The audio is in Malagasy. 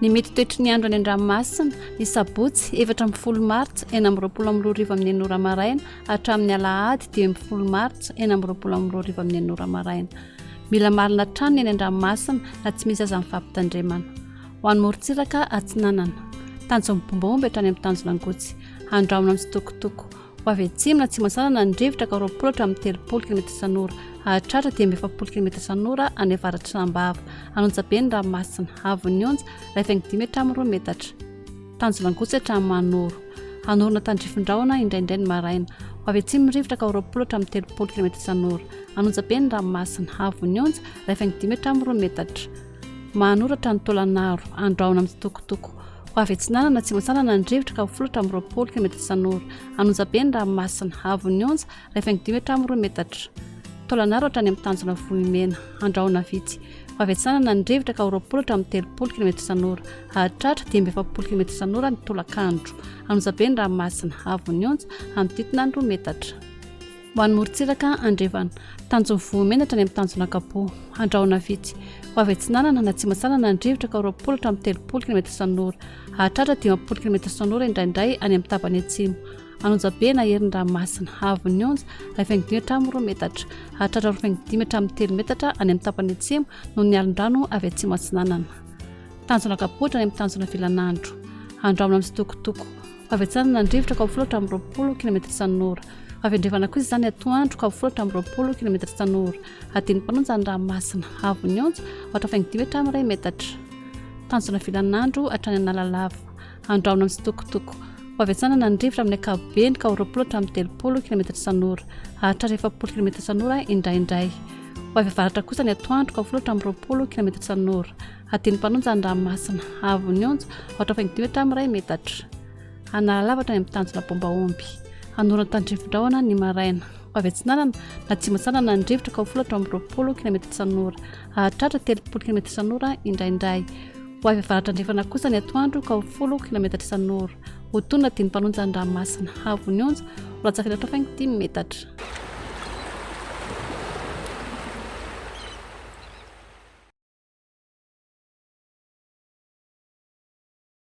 Ny mety toetry ny andro any an-dranomasina, ny sabotsy 14 martsa 2026 amin'ny enina ora maraina hatramin'ny alahady 15 martsa 2026 amin'ny enina ora maraina. Mila marina hatrany ny any an-dranomasina na tsy misy aza ny fampitandremana. Ho an'ny morontsiraka atsinanana, tanjon'ny Bombombe hatrany amin'ny tanjona Angotsy, andrahona mitsitokotoko. Ho avy atsimo na atsimo atsinanana ny rivotra ka 20 hatramin'ny 30 kilometatra isan'ora, hahatratra 45 kilometatra isan'ora any avaratr'i Sambava. An'Onjabe ny ranomasina, haavon'ny onja, 1,5 hatramin'ny 2 metatra. Tanjona Angotsy hatramin'ny Mahanoro. Hanorina tandrifin-drahona indraindray ny maraina. Ho avy atsimo ny rivotra ka 20 hatramin'ny 30 kilometatra isan'ora. An'Onjabe ny ranomasina, haavon'ny onja, 1,5 hatramin'ny 2 metatra. Mahanoratra ny Taolanaro, andrahona mitsitokotoko. Ho avy atsinanana, atsimo atsinanana ny rivotra ka ho folo hatramin'ny 20 kilometatra isan'ora. An'Onjabe ny ranomasina, haavon'ny onja, 1,5 hatramin'ny 2 metatra. Taolanaro hatrany amin'ny tanjona Vohimena, andrahona vitsy. Ho avy atsinanana ny rivotra ka ho 20 hatramin'ny 30 kilometatra isan'ora. Hahatratra 45 kilometatra isan'ora ny tolakandro. An'Onjabe ny ranomasina, haavon'ny onja, hanodidina ny 2 metatra. Ho an'ny morontsiraka andrefana, tanjon'ny Vohimena hatrany amin'ny tanjona Ankapoa. Andrahona vitsy. Ho avy atsinanana na atsimo atsinanana ny rivotra ka 20 hatramin'ny 30 kilometatra isan'ora. Hahatratra 50 kilometatra isan'ora indraindray any amin'ny tapany atsimo. An'Onjabe na herin'ny ranomasina. Haavon'ny onja, 1,5 hatramin'ny 2 metatra. Hahatratra 2,5 hatramin'ny 3 metatra any amin'ny tapany atsimo noho ny alon-drano avy atsimo atsinanana. Tanjona Ankapoa hatrany amin'ny tanjona Vilanandro. Andrahona mitsitokotoko. Avy atsinanana ny rivotra ka ho folo hatramin'ny 20 kilometatra isan'ora. Avy andrefana kosa izany atoandro ka ho folo hatramin'ny 20 kilometatra isan'ora. Adin'ny mpanonja ny ranomasina. Haavon'ny onja, ohatra faingo dimy hatramin'ny iray metatra. Tanjona vilanandro hatrany Analalava. Andrahona mitsitokotoko. Ho avy atsinanana ny rivotra amin'ny ankapobeny ka ho 20 hatramin'ny 30 kilometatra isan'ora. Hahatratra 40 kilometatra isan'ora indraindray. Ho avy avaratra kosa ny atoandro ka ho folo hatramin'ny 20 kilometatra isan'ora. Adin'ny mpanonja ny ranomasina. Haavon'ny onja, ohatra faingo dimy hatramin'ny iray metatra. Analalava hatrany amin'ny tanjona bomba omby. Hanorana tandrifin-drahona ny maraina. Ho avy atsinanana na atsimo atsinanana ny rivotra ka ho folo hatramin'ny 20 kilometatra isan'ora. Hahatratra 30 kilometatra isan'ora indraindray. Ho avy avaratra andrefana kosa ny atoandro ka ho folo kilometatra isan'ora. Ho tonina adin'ny mpanonja ny ranomasina. Haavon'ny onja, ho latsaka ilay faingo dimy metatra.